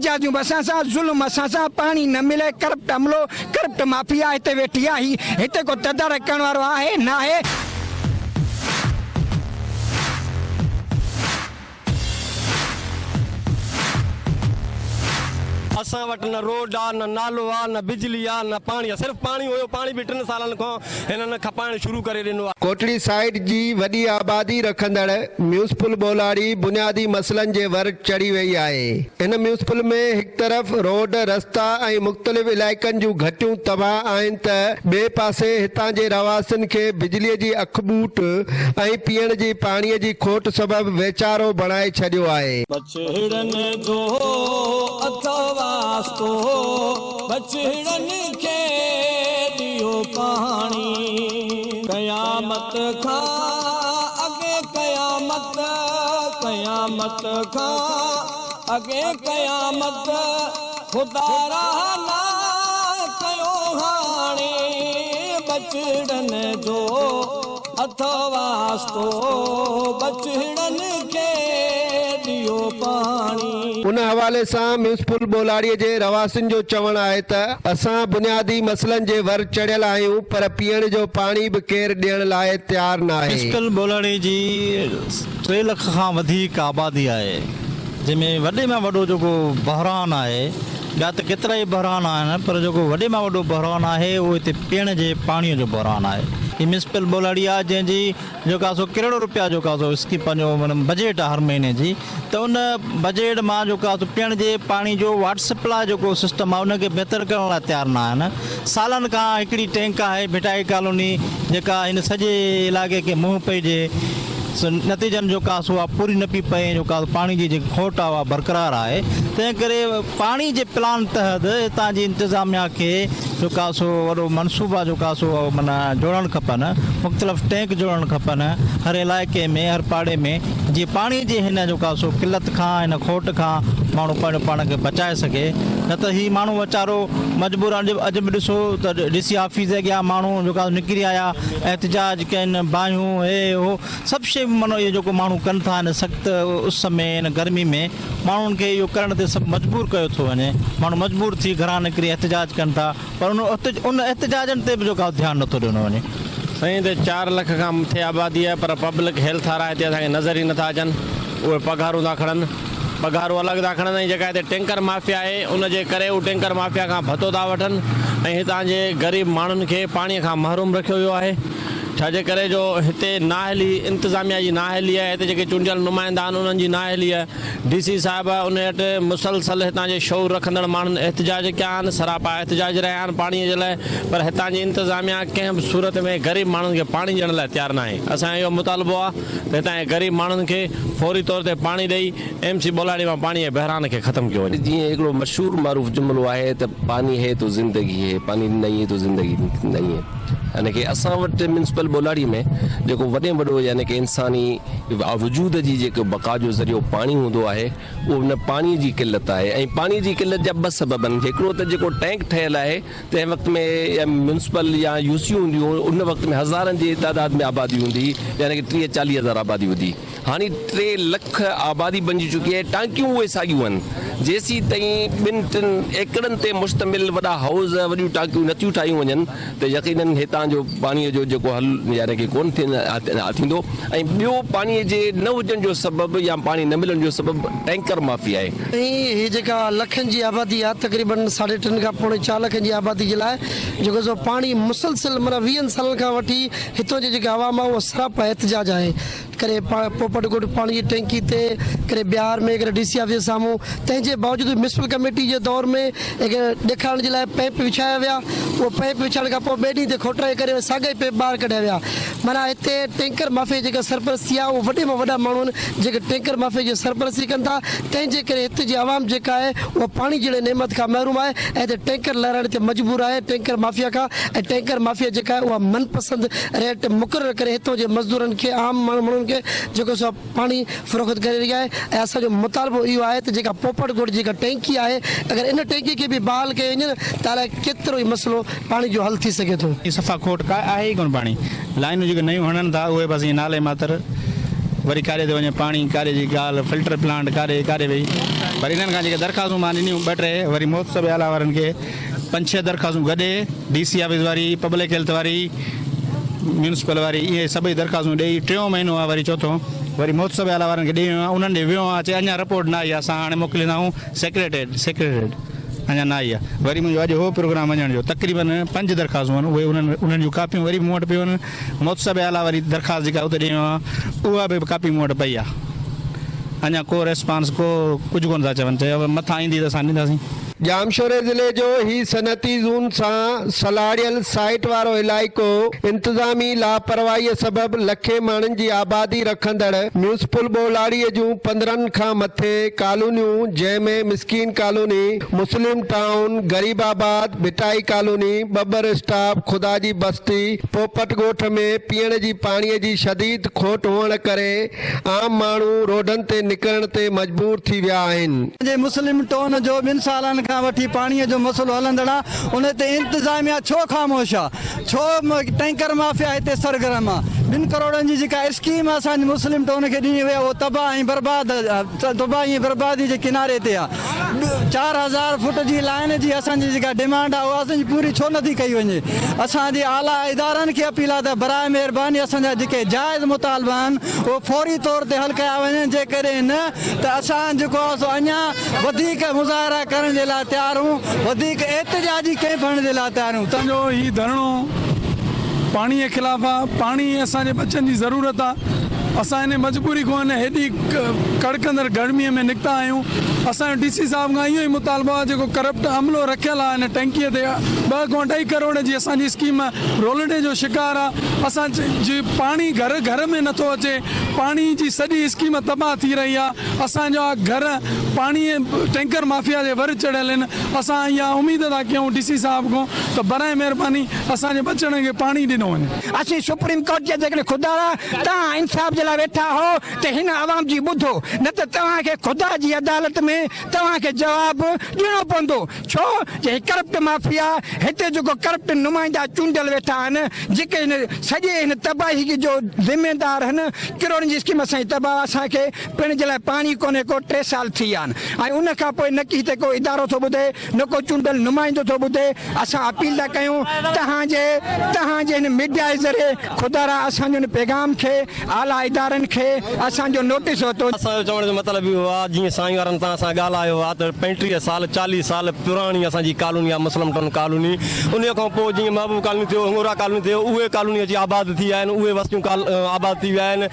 جاديون به اسان سان، ظلم اسان سان، پاڻي نه ملي، ڪرپٽ عملو، ڪرپٽ مافيا هتي ويٺي آهي، هتي ڪو تدارڪ ڪرڻ وارو آهي ناهي. اسان وٽ نه روڊ آ نه نالو آ نه بجلي آ نه پاڻي آ صرف پاڻي هيو پاڻي به ٽن سالن کان هنن کپائڻ شروع ڪري ڏنو آ. ڪوٽڙي سائيٽ جي وڏي آبادي رکندڙ ميونسپل ٻولاڙي بنيادي مسئلن جي ور چڙهي وئي آهي. هن ميونسپل ۾ هڪ طرف روڊ، رستا ۽ مختلف علائقن جون گهٽيون تباهه آهن ته ٻئي پاسي هتان جي رهواسين کي بجلي جي اکٻوٽ ۽ پيئڻ جي پاڻي جي کوٽ سبب ويچارو بڻائي ڇڏيو آهي. ٻچڙن جو اٿو واسطو، ٻچڙن کي ڏيو پاڻي. قيامت کان اڳي قيامت، قيامت کان اڳي قيامت، خدارا نه ڪيو هاڻي. ٻچڙن جو اٿو واسطو، ٻچڙن کي ڏيو پاڻي. ان حوالي سان ميونسپل ٻولاڙي جي رهواسين جو چوڻ آهي ته اسان بنيادي مسئلن جي ور چڙهيل آهيون پر پيئڻ جو پاڻي به ڪير ڏيڻ لاء تيار ناهي. ميونسپل ٻولاڙي جي ٽي لک کان وڌيڪ آبادي آهي جنهن ۾ وڏي مان وڏو جيڪو بحران آهي ٻيا ته ڪيترائي بحران آهن پر جيڪو وڏي مان وڏو بحران آهي اهو هتي پيئڻ جي پاڻي جو بحران آهي. هي ميونسپل ٻولهاڙي آهي جنهن جي جيڪا سو ڪروڙ روپيا جيڪا سو اسڪيم پنهنجو معنيٰ بجيٽ آهي هر مهيني جي ته ان بجيٽ مان جيڪا سو پيئڻ جي پاڻي جو واٽر سپلاء جيڪو سسٽم آهي ان کي بهتر ڪرڻ لاء تيار نه آهن. سالن کان هڪڙي ٽينڪ آهي ڀٽائي ڪالوني جيڪا هن سڄي علائقي کي منهن پئي ڏئي سو نتيجن جو ڪا سو اها پوري نه پئي پئي ۽ جو ڪا پاڻي جي جيڪي کوٽ آهي اها برقرار آهي تنهن ڪري پاڻي جي پلان تحت هتان جي انتظاميا کي جو ڪا سو وڏو منصوبا جو ڪا سو معنيٰ جوڙڻ کپن مختلف ٽينڪ جوڙڻ کپن هر علائقي ۾ هر پاڙي ۾ جيئن پاڻي جي هن جو ڪا سو قلت کان هن کوٽ کان ماڻهو پنهنجو پاڻ کي بچائي سگهي نه ته هي ماڻهو ويچارو مجبور آهن اڄ به ڏسو ته ڊي سي آفيس جي اڳيان ماڻهو جو ڪا نڪري آيا احتجاج ڪين باهيون هي هو سڀ شيء معنيٰ اهو جيڪو ماڻهو ڪن ٿا هن سخت اس ۾ هن گرمي ۾ ماڻهن کي اهو ڪرڻ تي سڀ مجبور ڪيو ٿو وڃي ماڻهو مجبور ٿي گهران نڪري احتجاج ڪن ٿا پر ان ان احتجاجن تي به جيڪو ڌيان نٿو ڏنو وڃي. سائين هتي چار لک کان مٿي آبادي آهي پر پبلڪ هيلٿ وارا هتي اسان کي نظر ئي نٿا اچن اهي پگهارون ٿا کڻن پگهارون الڳ ٿا کڻن ۽ جيڪا هتي ٽينڪر مافيا آهي ان جي ڪري هو ٽينڪر مافيا کان ڀتو ٿا وٺن ۽ هتان جي غريب ماڻهن کي پاڻي کان محروم رکيو ويو آهي. ڇا جي ڪري جو هتي نااهلي انتظاميا جي نااهلي آهي هتي جيڪي چونڊيل نمائندا آهن انهن جي نااهلي آهي ڊي سي صاحب ان وٽ مسلسل هتان جي شعور رکندڙ ماڻهن احتجاج ڪيا آهن سراپا احتجاج رهيا آهن پاڻي جي لاء پر هتان جي انتظاميا ڪنهن به صورت ۾ غريب ماڻهن کي پاڻي ڏيڻ لاء تيار ناهي اسان جو اهو مطالبو آهي ته هتان جي غريب ماڻهن کي فوري طور تي پاڻي ڏئي ايم سي ٻولهاڙي مان پاڻي جي بحران کي ختم ڪيو وڃي. جيئن هڪڙو مشهور معروف جملو آهي ته پاني هي تو زندگي هي پاني نهين هي تو زندگي نهين هي يعني ڪي اسان وٽ ميونسپل ٻولهاڙي ۾ جيڪو وڏي ۾ وڏو يعني ڪي انساني وجود جي جيڪو بقا جو ذريعو پاڻي هوندو آهي اهو ان پاڻي جي قلت آهي ۽ پاڻي جي قلت جا ٻه سبب آهن هڪڙو ته جيڪو ٽينڪ ٺهيل آهي تنهن وقت ۾ ميونسپل يا يو سي هونديون هيون ان وقت ۾ هزارن جي تعداد ۾ آبادي هوندي هئي يعني ڪي 30 40 هزار آبادي هوندي هئي هاڻي ٽي لک آبادي بنجي چڪي آهي، ٽانڪيون اهي ساڳيون آهن، جيسيتائين ٻن ٽن ايڪڙن تي مشتمل وڏا حوض وڏيون ٽانڪيون نٿيون ٺاهيون وڃن ته يقينن هتان جو پاڻي جو جيڪو حل يعني ڪي ڪونه ٿيندو ۽ ٻيو پاڻي جي نه هجڻ جو سبب يا پاڻي نه ملڻ جو سبب ٽينڪر مافيا آهي. ۽ هي جيڪا لکن جي آبادي آهي تقريبن ساڍي ٽن کان پوڻي چار لکن جي آبادي جي لاء جيڪو سو پاڻي مسلسل معنيٰ ويهن سالن کان وٺي هتان جي جيڪا عوام آهي اها سراپا احتجاج آهي ڪڏهن پوپٽ ڳوٺ پاڻي جي ٽينڪي تي، ڪڏهن بهار ۾، ڪڏهن ڊي سي آفيس جي سامهون، تنهن جي باوجود به ميونسپل ڪميٽي جي دور ۾ هڪ ڏيکارڻ جي لاء پئمپ وڇايا ويا، اهو پئمپ وڇائڻ کان پوء ٻئي ڏينهن تي کوٽرائي ڪري وري ساڳيا ئي پئمپ ٻاهر ڪڍيا ويا. معنيٰ هتي ٽينڪر مافيا جي جيڪا سرپرستي آهي اهو وڏي مان وڏا ماڻهو آهن جيڪي ٽينڪر مافيا جي سرپرستي ڪن ٿا، تنهن جي ڪري هتي جي عوام جيڪا آهي اها پاڻي جهڙي نعمت کان محروم آهي ۽ هتي ٽينڪر لهرائڻ تي مجبور آهي ٽينڪر مافيا کان ۽ ٽينڪر مافيا جيڪا آهي اها من پسند ريٽ مقرر ڪري هتان جي مزدورن کي عام ماڻهن کي جيڪو سو پاڻي فروخت ڪري رهي آهي ۽ اسان جو مطالبو اهو آهي ته جيڪا پوپٽ ڳوٺ جيڪا ٽينڪي آهي اگر ان ٽينڪي کي به بحال ڪيو وڃي نه ته الائي ڪيترو ئي مسئلو پاڻي جو حل ٿي سگهي ٿو. صفا کوٽ ڪا آهي ئي ڪونه پاڻي لائنون جيڪي نيون هڻن ٿا اهي بس ائين نالي ماتر وري ڪاڏي ٿو وڃي پاڻي ڪاڏي جي ڳالهه فلٽر پلانٽ ڪاڏي ڪاڏي وئي وري انهن کان جيڪي درخواستون مان ڏنيون ٻه ٽي وري محتسب اعليٰ وارن کي پنج ڇهه درخواستون گڏي ڊي سي آفيس واري پبلڪ هيلٿ واري ميونسپل واري اهي سڀئي درخواستون ڏئي ٽيون مهينو آهي وري چوٿون وري محتسب اعليٰ وارن کي ڏئي ويو آهيان انهن ڏي ويو آهيان چي اڃا رپورٽ نه آئي آهي اسان هاڻي موڪليندا آهيون سيڪريٽريٽ سيڪريٽريٽ اڃا نه آئي آهي وري منهنجو اڄ هو پروگرام وڃڻ جو تقريبن پنج درخواستون آهن اهي انهن انهن جون ڪاپيون وري به مون وٽ پيون آهن محتسب اعليٰ واري درخواست جيڪا اتي ڏئي ويو آهيان اها به ڪاپي مون وٽ پئي آهي اڃا ڪو ريسپانس ڪو ڪجهه ڪونه ٿا چون چيو مٿان ايندي ته اسان ڏينداسين. ڄامشوري ضلعي جو هي صنعتي زون سان سلهاڙيل سائيٽ وارو علائقو انتظامي لاپرواهي سبب لکين ماڻهن جي آبادي رکندڙ ميونسپل ٻولاڙي جون 15 کان مٿي ڪالونيون جنهن ۾ Miskeen colony, Muslim town, Gharibabad, Bhittai colony, Babbar stop, Khuda ji Basti, Popat ڳوٺ ۾ پيئڻ جي پاڻي جي شديد کوٽ هئڻ ڪري عام ماڻهو روڊن تي نڪرڻ تي مجبور ٿي ويا آهن. جي مسلم ٽون جو ٻن سالن کان وٺي پاڻي جو مسئلو هلندڙ آ ان تي انتظاميا ڇو خاموش آ ڇو ٽينڪر مافيا هتي سرگرم آ ٻن ڪروڙن جي جيڪا اسڪيم اسان جي مسلم ٽون کي ڏني وئي آ اهو تباهه ۽ برباد تباهي ۽ بربادي جي ڪناري تي آ 4000 فوٽ جي لائين جي اسان جي جيڪا ڊمانڊ آهي اها اسان جي پوري ڇو نٿي ڪئي وڃي اسان جي اعليٰ ادارن کي اپيل آهي ته براء مهرباني اسان جا جيڪي جائز مطالبا آهن اهي فوري طور تي حل ڪيا وڃن جيڪڏهن نه ته اسان جيڪو آهي سو اڃا وڌيڪ مظاهرا ڪرڻ جي لاء تيار آهيون وڌيڪ احتجاجي ڪئمپ هڻڻ جي لاء تيار آهيون. اسان جو هي ڌرڻو پاڻي خلاف آهي پاڻي اسان جي ٻچن جي ضرورت آهي اسان ان مجبوري کان هن هيڏي ڪڙڪندڙ گرمي ۾ نڪتا آهيون. اسان جو ڊي سي صاحب کان اهو ئي مطالبو آهي جيڪو ڪرپٽ عملو رکيل آهي هن ٽينڪي تي 2 کان اڍائي ڪروڙ جي اسان جي اسڪيم رولڙي جو شڪار آهي اسان جي پاڻي گهر گهر ۾ نٿو اچي پاڻي جي سڄي اسڪيم تباهه ٿي رهي آهي اسان جا گهر پاڻي ٽينڪر مافيا جي ور چڙهيل آهن اسان اها اميد ٿا ڪيون ڊي سي صاحب کان ته براء مهرباني اسان جي ٻچڙن کي پاڻي ڏنو وڃي. اسين سپريم ڪورٽ جي جيڪڏهن خدارا توهان انصاف جي لاء ويٺا هو ته هن عوام جي ٻڌو نه ته توهان کي خدا جي عدالت ۾ توهان کي جواب ڏيڻو پوندو ڇو جو هي ڪرپٽ مافيا هتي جيڪو ڪرپٽ نمائندا چونڊيل ويٺا آهن جيڪي هن سڄي هن تباهي جو ذميدار آهن ڪروڙن جي اسڪيم اسان جي تباهه اسان کي پيئڻ جي لاء پاڻي ڪونهي ڪو ٽي سال ٿي ويا آهن ۽ ان کان پوء نه ڪي هتي ڪو ادارو ٿو ٻڌي نه ڪو چونڊيل نمائندو ٿو ٻڌي اسان اپيل ٿا ڪيون توهان جي توهان جي هن ميڊيا جي ذريعي خدارا اسان جو هن پيغام کي اعليٰ ادارن کي اسان جو نوٽيس ورتو. اسان جو چوڻ جو مطلب اهو آ جيئن سائين وارن توهان سان ڳالهايو آ ته 35 سال 40 سال پراڻي اسان جي ڪالوني آ مسلم ٽائون ڪالوني انهي کان پوء جيئن محبوب ڪالوني ٿيو هنگورا ڪالوني ٿيو اهي ڪالوني اچي آباد ٿي ويا آهن اهي وستيون آباد ٿي ويا آهن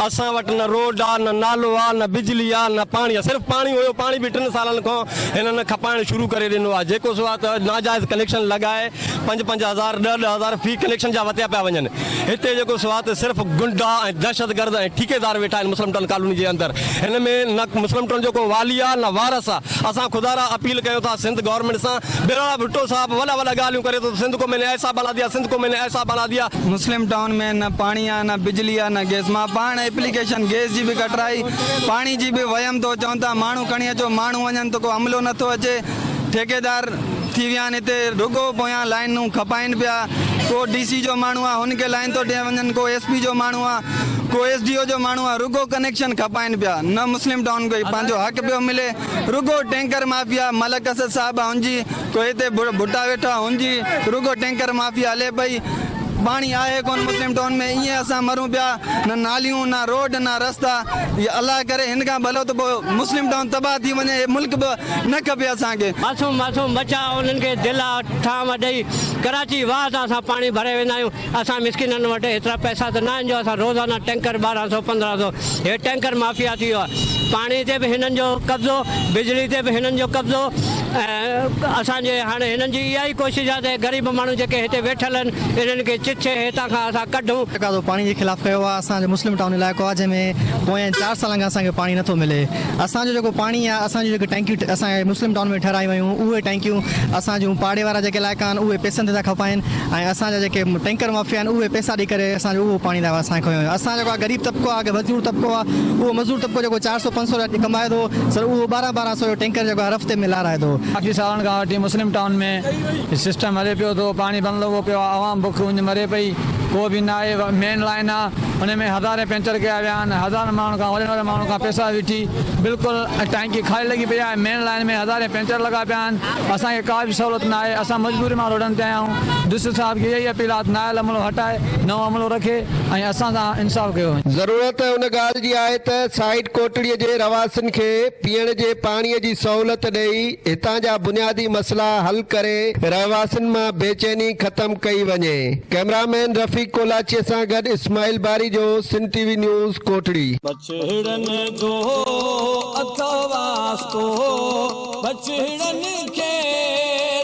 اسان وٽ نه روڊ آ نه نالو آ نه بجلي آ نه پاڻي آ صرف پاڻي هيو پاڻي به ٽن سالن کان هنن کپائڻ شروع ڪري ڏنو آهي جيڪو سو آهي ته ناجائز ڪنيڪشن لڳائي پنج پنج هزار ڏهه ڏهه هزار في ڪنيڪشن جا وتيا پيا وڃن هتي جيڪو سو آهي ته صرف گنڊا ۽ دهشتگرد ۽ ٺيڪيدار ويٺا آهن مسلم ٽائون ڪالوني جي اندر هن ۾ نه مسلم ٽائون جو ڪو والي آهي نه وارث آهي اسان خدارا اپيل ڪيون ٿا سنڌ گورنمينٽ سان بلاول ڀٽو صاحب وڏا وڏا ڳالهيون ڪري ٿو ته سنڌ ڪو مين ني ايسا بنا ديا سنڌ ڪو مين ني ايسا بنا ديا. مسلم ٽائون ۾ نه پاڻي آ نه بجلي آ نه گئس مان پاڻ ايپليڪيشن گئس جي به ڪٽرائي پاڻي جي به ويم ٿو چون ٿا ماڻهو کڻي اچو ماڻهو وڃن ته ڪو عملو نٿو اچي ٺيڪيدار ٿي ويا آهن هتي رڳو پويان لائنون کپائين پيا ڪو ڊي سي جو ماڻهو آ هن کي لائن ٿو ڏين وڃن ڪو ايس پي جو ماڻهو آ ڪو ايس ڊي او جو ماڻهو آ رڳو ڪنيڪشن کپائين پيا نه مسلم ٽائون کي پنهنجو حق پيو ملي رڳو ٽينڪر مافيا ملڪ اسد صاحب آ هن جي ڪو هتي ڀٽا ويٺو آ هن جي رڳو ٽينڪر مافيا هلي پئي پاڻي آهي ڪون مسلم ٽائون ۾ ائين اسان مرون پيا نه ناليون نه روڊ نه رستا الله ڪري هن کان ڀلو ته پوء مسلم ٽائون تباهه ٿي وڃي هي ملڪ به نه کپي اسان کي. معصوم معصوم ٻچا انهن کي دل آ ٺام ڏئي ڪراچي واهه تان اسان پاڻي ڀري ويندا آهيون اسان مسڪينن وٽ ايترا پئسا ته ناهن جو اسان روزانه ٽينڪر 12 سو 15 سو هي ٽينڪر مافيا ٿي ويو آهي پاڻي تي به هنن جو قبضو بجلي تي به هنن جو قبضو ۽ اسان جي هاڻي هنن جي اها ئي ڪوشش آهي ته غريب ماڻهو جيڪي هتي ويٺل آهن انهن کي چڇي هتان کان اسان ڪڍون. تقاضو پاڻي جي خلاف ڪيو آهي اسان جو مسلم ٽائون علائقو آهي جنهن ۾ پوئين چار سالن کان اسان کي پاڻي نٿو ملي اسان جو جيڪو پاڻي آهي اسان جون جيڪي ٽينڪيون اسان کي مسلم ٽائون ۾ ٺهرايون ويون اهي ٽينڪيون اسان جون پاڙي وارا جيڪي علائقا آهن اهي پئسن تي ٿا کپائين ۽ اسان جا جيڪي ٽينڪر مافيا آهن اهي پئسا ڏئي ڪري اسان جو اهو پاڻي ٿا اسان کي کنيو وڃي اسان جيڪو آهي غريب طبقو آهي مزدور طبقو آهي اهو مزدور طبقو جيڪو چار سو پنج سو رپيا ڪمائي ٿو سر اهو 12 12 سو جو ٽينڪر جيڪو آهي هر هفتي ۾ لارائي ٿو. ڪافي سالن کان وٺي مسلم ٽائون ۾ هي سسٽم هلي پيو ٿو پاڻي بند لڳو پيو آ عوام بک اڃ مري پئي ڪو به ناهي مين لائين آ ان ۾ هزارين پنچر ڪيا ويا آهن هزارن ماڻهن کان وڏن وڏن ماڻهن کان پئسا وٺي بلڪل ٽانڪي خالي لڳي پئي آهي مين لائين ۾ هزارين پنچر لڳا پيا آهن اسان کي ڪا به سهولت ناهي اسان مجبوري مان روڊن تي آيا آهيون ڊي سي صاحب کي اها ئي اپيل آ ته نااهل عملو هٽائي نئون عملو رکي ۽ اسان سان انصاف ڪيو وڃي. ضرورت ان ڳالهه جي آهي ته سائيٽ ڪوٽڙي جي رهواسين کي پيئڻ جي پاڻي جي سهولت ڏئي هتان جا بنيادي مسئلا حل ڪري رهواسين مان بيچيني ختم ڪئي وڃي. ڪئميرا مين رفيق ڪولاچي سان گڏ Ismail Barejo, Sindh T V news, Kotri. ٻچڙن جو اٿو واسطو، ٻچڙن کي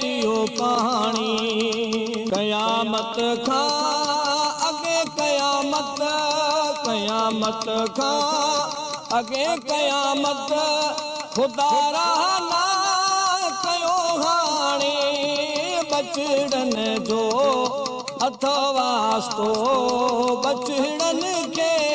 ڏيو پاڻي. قيامت کان اڳي قيامت، قيامت کان اڳي قيامت، خدارا نه ڪيو هاڻي. ٻچڙن جو اٿو واسطو، ٻچڙن کي